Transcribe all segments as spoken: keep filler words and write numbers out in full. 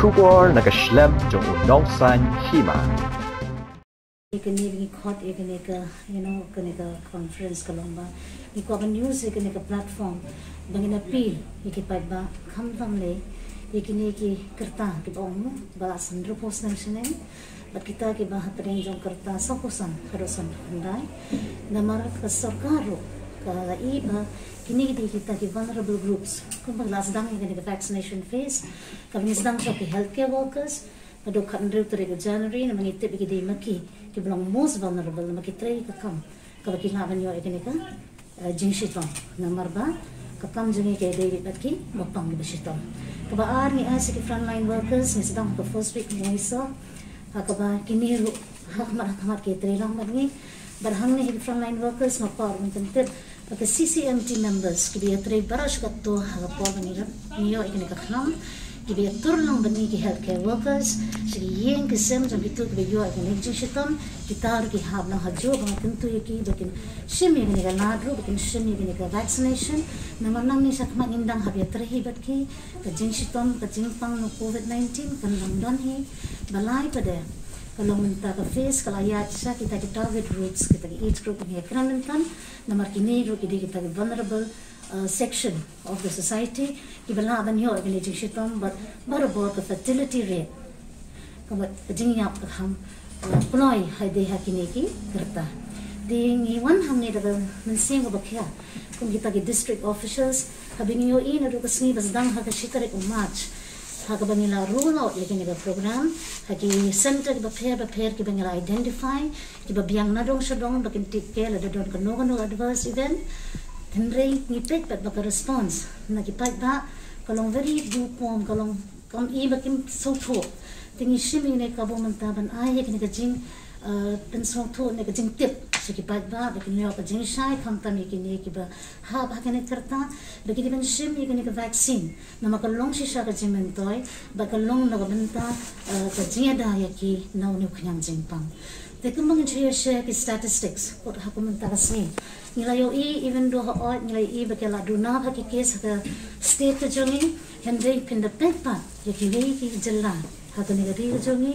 Khubor na ka shlem jong u nongsan hima. Ïa kane ngi khot ïa kane ka, you know, kane ka conference ka long ba ngi kwah ban use ïa kane ka platform ba ngin appeal ïa ki paidbah, khamtam lei ïa kine ki kyrta kiba ong ba la san hynriewphew snem shaneng. Bad kita kiba hapdeng jong kyrta sawphew san haduh sanphew khyndai. Namar ka sorkar ruh ka la ïohi ba kine ki dei kita ki vulnerable groups. Kumba la sdang ïa kane ka vaccination phase, kaba ngi sdang sha ki healthcare workers haduh khathynriew tarik u January, namar ngi tip ïa ki dei ma ki kiba long most vulnerable, namar ki trei ka kam kaba ki lah ban ïoh ïa kane ka, eh, jingshitom. Namar ba ka kam jong ngi ka dei bad kiba pang kiba shitom. Kaba ar, ngi ai sha ki frontline workers, ngi sdang ha ka first week u Naisaw, ha kaba kine ruh ha khmat ha khmat ki trei lang bad ngi. Bad hangne ha ki frontline workers nga kwah ruh ban pyntip ba ka C C M T members kiba ïatrei baroh shi katta ha ka por ba ngi ïoh ïa kane ka khlam, kiba ïatur lang bad ngi ki healthcare workers sha ki ïing ki sem jong kito kiba ïoh ïa kane ka jingshitom. Kita ruh ki hap nang ha juh ba ngi kyntu ïa ki ba kin shim ïa kane ka lad ruh, ba kin shim ïa kane ka vaccination. Namar nangne sha khmat ngin dang hap ïatrei hi bad ki. Ka jingshitom, ka jingpang na u COVID nineteen kan dang don hi. Balei pat de ka long mynta ka phase ka la ïaid sha kita ki target groups, kita ki age group ngi kren mynta. Namar kine ruh ki dei kita ki vulnerable, uh, section of the society kiba lah ban ïoh ïa kane ka jingshitom. Bad barabor ka fatality rate, ka bad ka jingïap ka kham, uh, kloi ha dei ha kine ki kyrta. Te ngi wan hangne da ka mynsiem kaba khia kum kita ki district officials, haba ngi ïohi naduh ka sngi ba sdang ha ka shi tarik u March, ha kaba ngi la roll out ïa kane ka program ha ki center kiba pher bapher kiba ngi la identify, kiba biang nadong shadong ba kin take care lada don kano kano adverse event. Hynrei ngi peit pat ba ka response na ki paidbah ka long very lukewarm, ka long kam i ba kim sngewthuh. Te ngi shim ïa kane ka bor mynta ban ai ïa kane ka jing, uh, pynsngewthuh ne ka jingtip sha ki paidbah ba kin ïoh ka jingshai khamtam ïa kine kiba hap ha kane ka kyrta ba ki dei ban shim ïa kane ka vaccine. Namar ka long shisha ka jingmyntoi bad ka long na ka bynta, uh, ka jingïada ïa ki na une u khñiang jingpang. Te kumba ngin shu ïa share ki statistics kut ha ka mynta ka sngi, ngi la ïohi, even though ha ot ngi la ïohi ba ki la duna ha ki case ha ka state ka jong ngi, hynrei phin da peit pat ïa kiwei ki jylla ha kane ka ri ka jong ngi,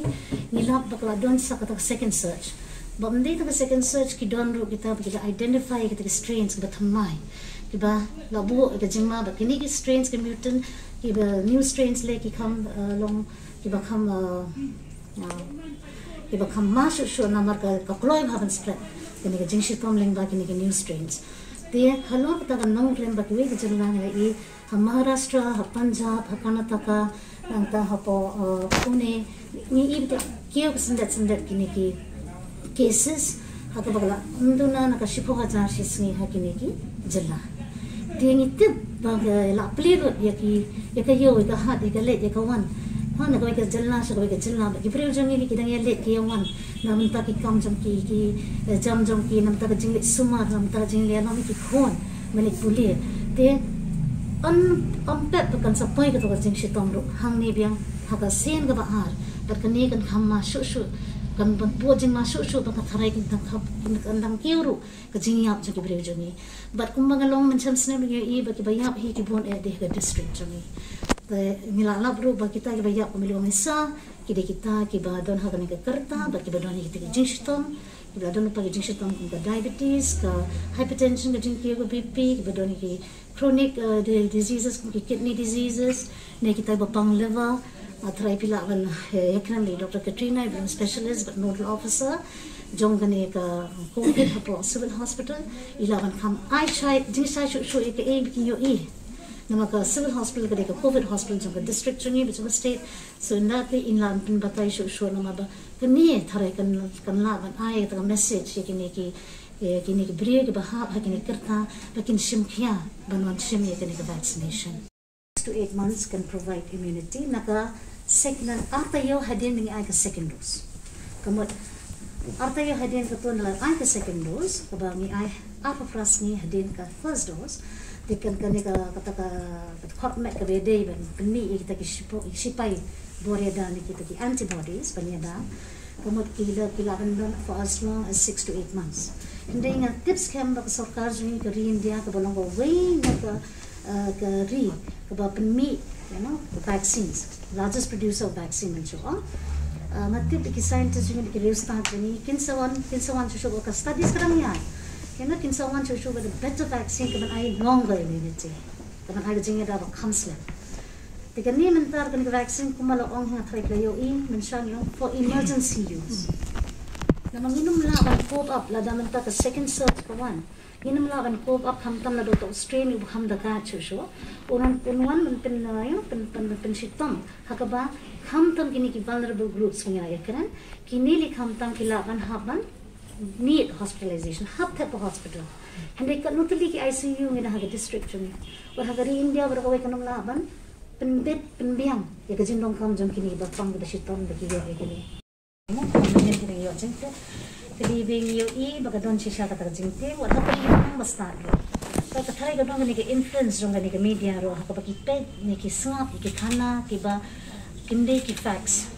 ngi lap ba ka la don sa kata ka second surge. Ba ym dei ta ka second surge, ki don ruh kita ba ki la identify kita ki strains kiba thymmai, kiba la buh ïa ka jingma. Bad kine ki strains ki mutant, kiba new strains lei, ki kham, uh, long kiba kham, uh, uh, kiba kham ma shuh shuh namar ka, ka kloi bha ban spread kane ka jingshitom lyngba kine ki new strains. Te halor kata ka nongrim ba kiwei ki jylla ngi la ïohi ha Maharashtra, ha Punjab, ha Karnataka, nangta hapoh, uh, Pune, ngi ïohi ba kiew ka syndet syndet kine ki cases ha kaba ka la ym duna na ka shiphew hajar shi sngi ha kine ki jylla. Te ngi tip ba ka la plie lut ïa ki, ïa ka ïew, ïa ka hat, ïa ka leit, ïa ka wan, ha na kawei ka jylla sha kawei ka jylla. Bad ki briew jong ngi ki dang ïaleit ki ïawan na bynta ki kam jong ki, ki, eh, jam jong ki, na bynta ka jingleit sumar, na bynta ka jingleit lem ïa ki khun ban leit pule. Te ym, ym pep ba kan sa poi kato ka jingshitom ruh hangne biang ha ka sien kaba ar. Bad kane kan kham ma shuh shuh, kan ban buh jingma shuh shuh ba ka tharai kan dang kham, kan dang kiew ruh ka jingïap jong ki briew jong ngi. Bad kumba nga long mynshem snem ngi ïohi ba kiba ïap hi ki bun eh dei ha ka district jong ngi. Te ngi la lap ruh ba kita kiba ïap, kumba long isa, ki dei kita kiba don ha kane ka kyrta bad kiba don ïa kita ki jingshitom, kiba la don pat ki jingshitom kum ka diabetes, ka hypertension, ka jingkiew ka B P, kiba don ïa ki chronic, uh, di-, diseases kum ki kidney diseases, ne kita ba pang liver. Nga tharai phi lah ban, eh, ïakren bad i Doctor Katrina, i ba long specialist bad nodal officer jong kane ka COVID hapoh Civil Hospital. I lah ban kham ai shai, jingshai shuh shuh ïa kaei ba ki ïohi. Namar ka Civil Hospital ka dei ka COVID hospital jong ka district jong ngi bad jong ka state. So in that way in lah ban pynbatai shuh shuh namar ba kane tharai kan, kan lah ban ai kata ka message ïa kine ki, ïa kine ki briew kiba hap ha kine ki kyrta ba kin shim khia ban wan shim ïa kane ka vaccination. Six to eight months can provide immunity. Na ka sec-, na arta ïew hadien ba ngi ai ka second dose. Ka mut arta ïew hadien katto ba la ai ka second dose, kaba ngi ai arphew phra sngi hadien ka first dose. Te kan kane ka, kata ka, ka khot met kaba ïadei ban pynmih ïa kita ki shipo-, shipai bor ïada ne kita ki antibodies ban ïada. Ka mut ki la, ki lah ban don for as long as six to eight months. Hynrei nga tip skhem ba ka sorkar jong ngi, ka ri India kaba long kawei na ka, uh, ka ri kaba pynmih you know, the vaccines, largest producer of vaccine in Chua. Uh, nga tip ki scientist jong ngi, ki riewstad jong ngi, kin sa wan, kin sa wan shuh shuh ka studies ka dang ïaid. You know, kin sa wan shuh shuh with a better vaccine ka ban ai longer immunity, ka ban ai ka jingïada ba kham slem. Te kane mynta kane ka vaccine kumba la ong ha nga tharai ka la ïohi mynshuwa, you know, for emergency use. Namar ngin ym lah ban cope up lada mynta ka second surge ka wan. Ngin ym lah ban cope up khamtam lada uto u strain uba kham da ka shuh shuh. Un wan, un wan ban pyn, uh, you know, pyn, pyn, pyn, pynshitom ha kaba khamtam kine ki vulnerable groups ba ngi la ïakren. Kine lei khamtam ki lah ban hap ban need hospitalization, hap thep ha hospital. Hynrei katno tylli ki I C U ngi don ha ka district jong ngi? Wat ha ka ri India baroh kawei kan ym lah ban pynbit pynbiang ïa ka jingdonkam jong kine ba pang, ba shitom, ba ki ïoh ïa kine. Mynta ki dang ïoh jingtip. Te dei ba ngi ïohi ba ka don shisha kata ka jingtip, wat haba ngi ïoh ba stad ruh. Te ka tharai ka don kane ka influence jong kane ka media ruh ha kaba ki peit ne ki sngap ïa ki khana kiba kim dei ki facts.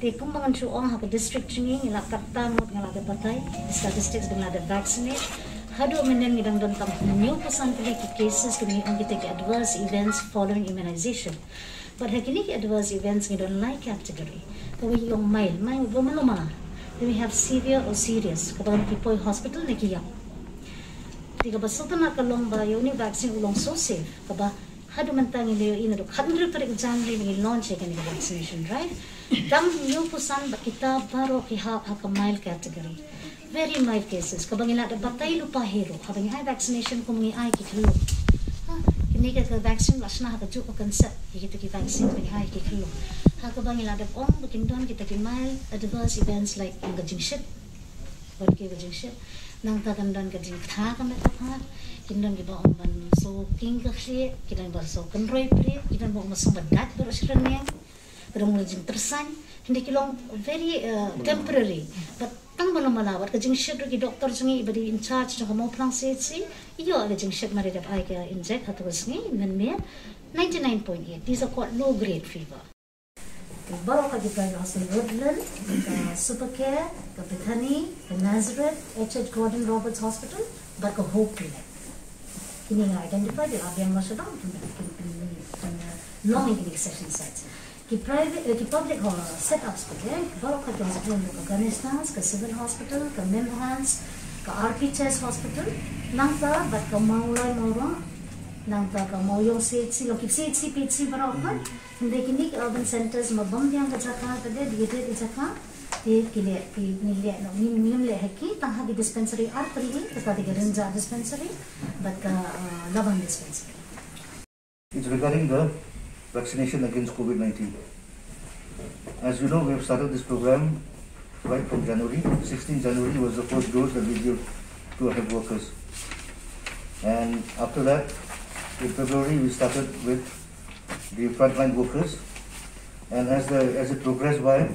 Te kumba ngan shu ong, ha ka district jong ngi ngi la, katta ngut ngi la dep batai, statistics ba ngi la dep vaccinate. Haduh mynne ngi dang don tang hynñiewphew san tylli ki cases, kine ngi ong kita ki adverse events following immunization. But ha kine ki adverse events ngi don lai category. Kawei ngi ong mild, mild ba ym long mala. Then we have severe or serious, kaba long ki poi hospital ne ki ïap. Te kaba sngewtynnat ka long ba ïa une u vaccine u long so safe, kaba haduh mynta ngi la ïohi naduh khathynriew tarik January ba ngi launch ïa kane ka vaccination drive. Tang hynñiewphew san, bad kita baroh ki hap ha ka mild category. Very mild cases, kaba ngi la dep batai lypa hi ruh haba ngi ai vaccination, kum ngi ai ki khyllung. Ha, kine ki, ka vaccine la shna ha kajuh ka concept ïa kita ki vaccine ba ngi ai ki khyllung. Ha kaba ngi la dep ong ba kin don kita ki mild adverse events like ong ka jingshit. Bad ki, ka jingshit. Nangta kan don ka jingtha ka met ka phad. Kin don kiba ong ban shu king ka khlieh, kin don ba shu kynroi prieh, kin don ba ong ba shu ba dat baroh shi rynïeng. Ka don ka jingtyrsain. Hynrei ki long very, uh, temporary. But tang ba long mala, bad ka jingshit ruh, ki doktor jong ngi ba dei in charge jong ka Mawphlang C H C, ïoh ka jingshit mar ïa dep ai ka inject ha tu ka sngi mynmiet. Ninety-nine point eight, these are called low grade fever. Baroh ka ki private hospital, Woodland, ka Supercare, ka Bethany, ka Nazareth, H H Gordon Roberts Hospital, bad ka Hope Clinic. Kine nga identify, ki la biang noh sha dong, kin, kin, kin, kin, uh, long ïa kine ki session sites. Ki private, eh, ki public ho-, setups pat, eh, baroh ka ki hospital, ka Ganesh Nath, ka Civil Hospital, ka MIMS, ka R P Chest Hospital, nangta bad ka Mawlai Mawroh, nangta ka Mawiong C H C, long ki C H C, P H C baroh ka. Hynrei kine ki urban centers ma bym biang ka jaka, ka dei, dei, dei ka jaka, te ki leh, ki, ngi leh, no, ngi, ngim leh ha ki, tang ha ki dispensary ar tylli, kata dei ka Rynjah Dispensary bad ka, uh, Labang Dispensary. It's regarding the vaccination against COVID nineteen. As you know, we have started this program right from January. Sixteenth January was the first dose that we gave to our health workers. And after that, in February, we started with the frontline workers. And as the, as it progressed by,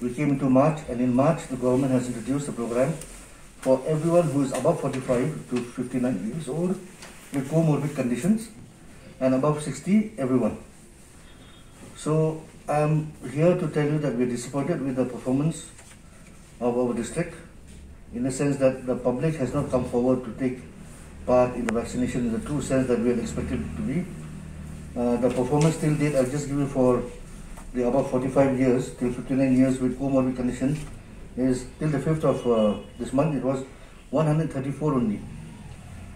we came into March, and in March, the government has introduced a program for everyone who is above forty-five to fifty-nine years old with comorbid conditions, and above sixty, everyone. So I'm here to tell you that we're disappointed with the performance of our district, in the sense that the public has not come forward to take part in the vaccination in the true sense that we had expected it to be. Uh, the performance till date, I'll just give you for the above forty-five years till fifty-nine years with comorbid condition, is till the fifth of, uh, this month, it was one hundred thirty-four only.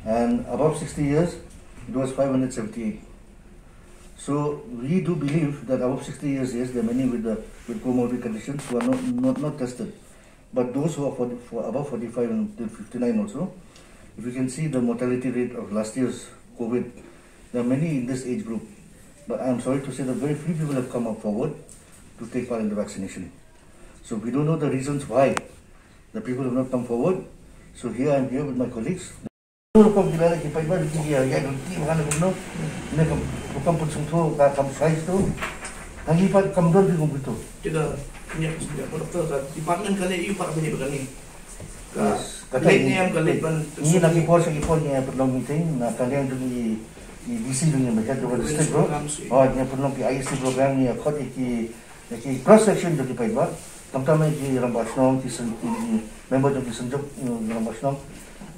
And above sixty years, it was five hundred seventy-eight. So we do believe that above sixty years, yes, there are many with the, with comorbid conditions who are not, not, not tested. But those who are forty, for above forty-five and till fifty-nine also, if you can see the mortality rate of last year's COVID, there are many in this age group. But I'm sorry to say that very few people have come up forward to take part in the vaccination. So we don't know the reasons why the people have not come forward. So here I'm here with my colleagues. Rukom ki la leh ki paidbah ki ïa ïa don ki, ba kan kumno, ne kam, rukom pun sung tho ka kam size to. Hangi pat kam don ki kum kito. Kita punya, punya doktor ka department ka leh, ïa pat punya ba kane. Ka, yes, kata leh ni, em ka leh ban, ni na ki por sa ki por ni pynlong meeting na ka liang jong i, i D C jong i, ba ka jong district bro. Oh, ni pynlong ki I S D program ni, khot i ki, i ki cross section jong ki paidbah. Khamtam ïa ki rangbah shnong, ki seng, ki, ki member jong ki seng jong, mm, rangbah shnong.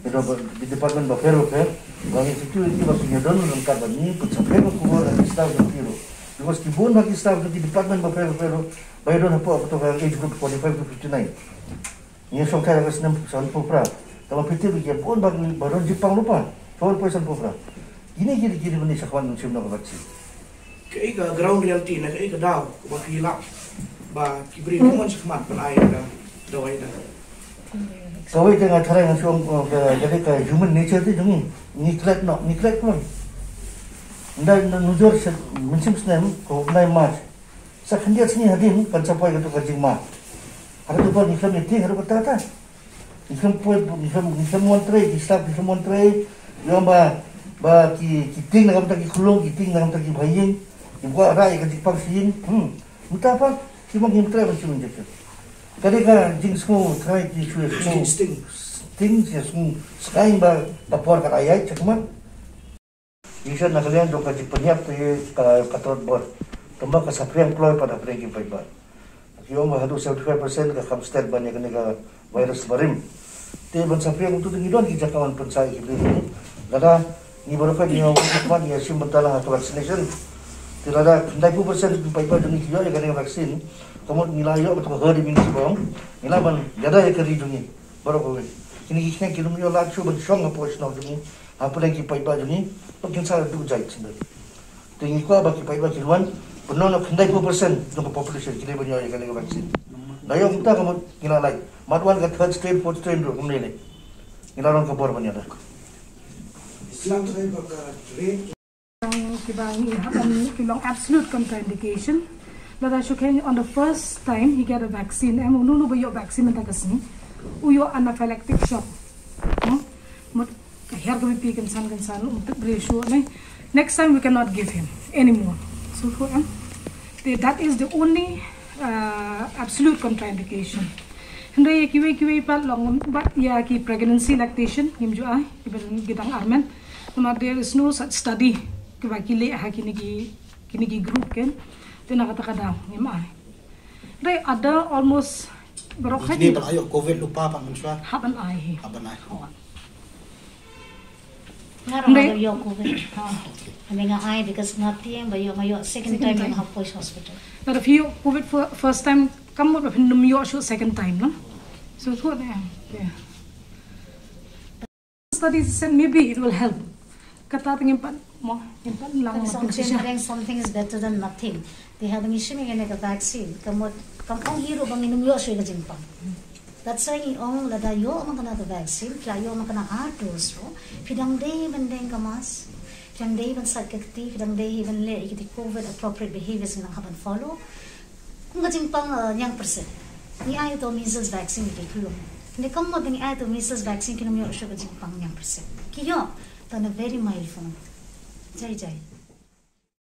Ki do ba, ki department bapher bapher. Ba ngi security ba ki don ryngkat bad ngi, pynshai ba khubor ïa ki staff jong ki ruh. Because ki bun ba ki staff ki department ba pher pher ba don hapoh ka age group forty-five to fifty-nine. Ngi shong thai ka snem sanphew phra. Kaba phi tip ki bun ba ki ba don jingpang lypa. Shong poi sanphew phra. Kine ki ki ban ïa shim noh ka vaccine. Kaei ka ground reality ne kaei ka daw ba ki lap ba ki briew ki mon shakhmat ban ai ka dawai da. Kawei te nga tharai nga shu ong, uh, ka, ka dei ka human nature te jong ngi. Ngi klet noh, ngi klet noh. Ynda nujor sha mynsiem snem, ka u bnai March. Sa khyndiat sngi hadien kan sa poi kato ka jingma. Hato ba ngi khlem ïa tieng hato kata kata. Ngi khlem poi, ngi khlem, ngi khlem wan trei, ki staff ngi khlem wan trei. Ïa ba, ba ki, ki tieng na ka bynta ki khulung, ki tieng na ka bynta ki bha ïing. Ki kwah rai ka jingpang sha ïing. Hmm. Mynta pat ki ma ngim trei ban shu injection. Ka dei ka jingsngew trai ki shu ïa sngew. Sting. Sting, ïa sngew. Sngewbha ba ka por ka la ïaid shakhmat. Ngi shet na ka liang jong ka jingpynïap te ka, ka trot bor. Tangba ka saphriang kloi pat hapdeng ki paidbah. Ki ong ba haduh seventy-five percent ka kham stet ban ïa kane ka virus barim. Te ban saphriang uto te ngi don ki jaka ban pynshai ki briew. Lada ngi baroh khoit ngi ong ban ïa shim bynta lang ha ka vaccination. Te lada khyndai phew percent ki paidbah jong ngi ki ïoh ïa kane ka vaccine. Ka mut ngi la ïoh ba ka herd immunity ba ong. Ngi la ban ïada ïa ka ri jong ngi. Baroh kawei. Kine ki kynthei kim ïoh lad shuh ban shong hapoh shnong jong ngi. Hapdeng ki paidbah jong ngi. Ba kin sa duh jait shuh. Te ngi kwah ba ki paidbah kin wan, pynlong noh khyndai phew percent jong ka population ki dei ban ïoh ïa kane ka vaccine. Lada ïoh kumta ka mut ngi la lait. Mat wan ka third strain, fourth strain ruh kumne ne. Ngi la don ka bor ban ïada. Islam tu kan ka rate. Kiba ngi hap ban, ki long absolute contraindication. Lada shu khein on the first time he get a vaccine, em, uno uno ba ïoh vaccine mynta ka sngi u ïoh anaphylactic shock. Hmm? Mut ka hiar ka B P kan san kan san, um tip briew shuh ne. Next time we cannot give him anymore. So for, em, the, that is the only, uh, absolute contraindication. Hynrei ïa kiwei kiwei pat long ba ïa ki pregnancy lactation ngim ju ai, kiba ki dang armet. Namar there is no such study kiba ki leh ha kine ki, kine ki group ken. Te na kata ka daw ngim ai. Hynrei other almost baroh kine ban ai ïoh covid lypa pat mynshuwa. Hap ban ai hi. Hap ban ai. Nga ruh nga ïoh covid. Ha. Hynrei nga ai because nga tieng ba ïoh, nga ïoh second time ha Police Hospital. Lada phi ïoh covid fir-, first time, kam mut ba phin ym ïoh shuh second time, no? So, tu, yeah, yeah. Studies said maybe it will help. Kata te ngim pat, mo, ngim pat lang. Something is better than nothing. Te haba ngi shim ïa kane ka vaccine, ka mut, kam ong hi ruh ba ngin ym ïoh shuh ka jingpang. That's why ngi ong lada ïoh ma kane ka vaccine, phi la ïoh ma kane ar dose ruh, phi dang dei ban deng ka mask, phi dang dei ban sait ka kti, phi dang dei hi ban leh ïa kita ki covid appropriate behaviors ngi nang hap ban follow. Kum ka jingpang, uh, ñiangpyrshit. Ngi ai to measles vaccine ïa ki khyllung. Hynrei kam mut ngi ai to measles vaccine kin ym ïoh shuh ka jingpang ñiangpyrshit. Ki ïoh, ta in a very mild form. Jai jai.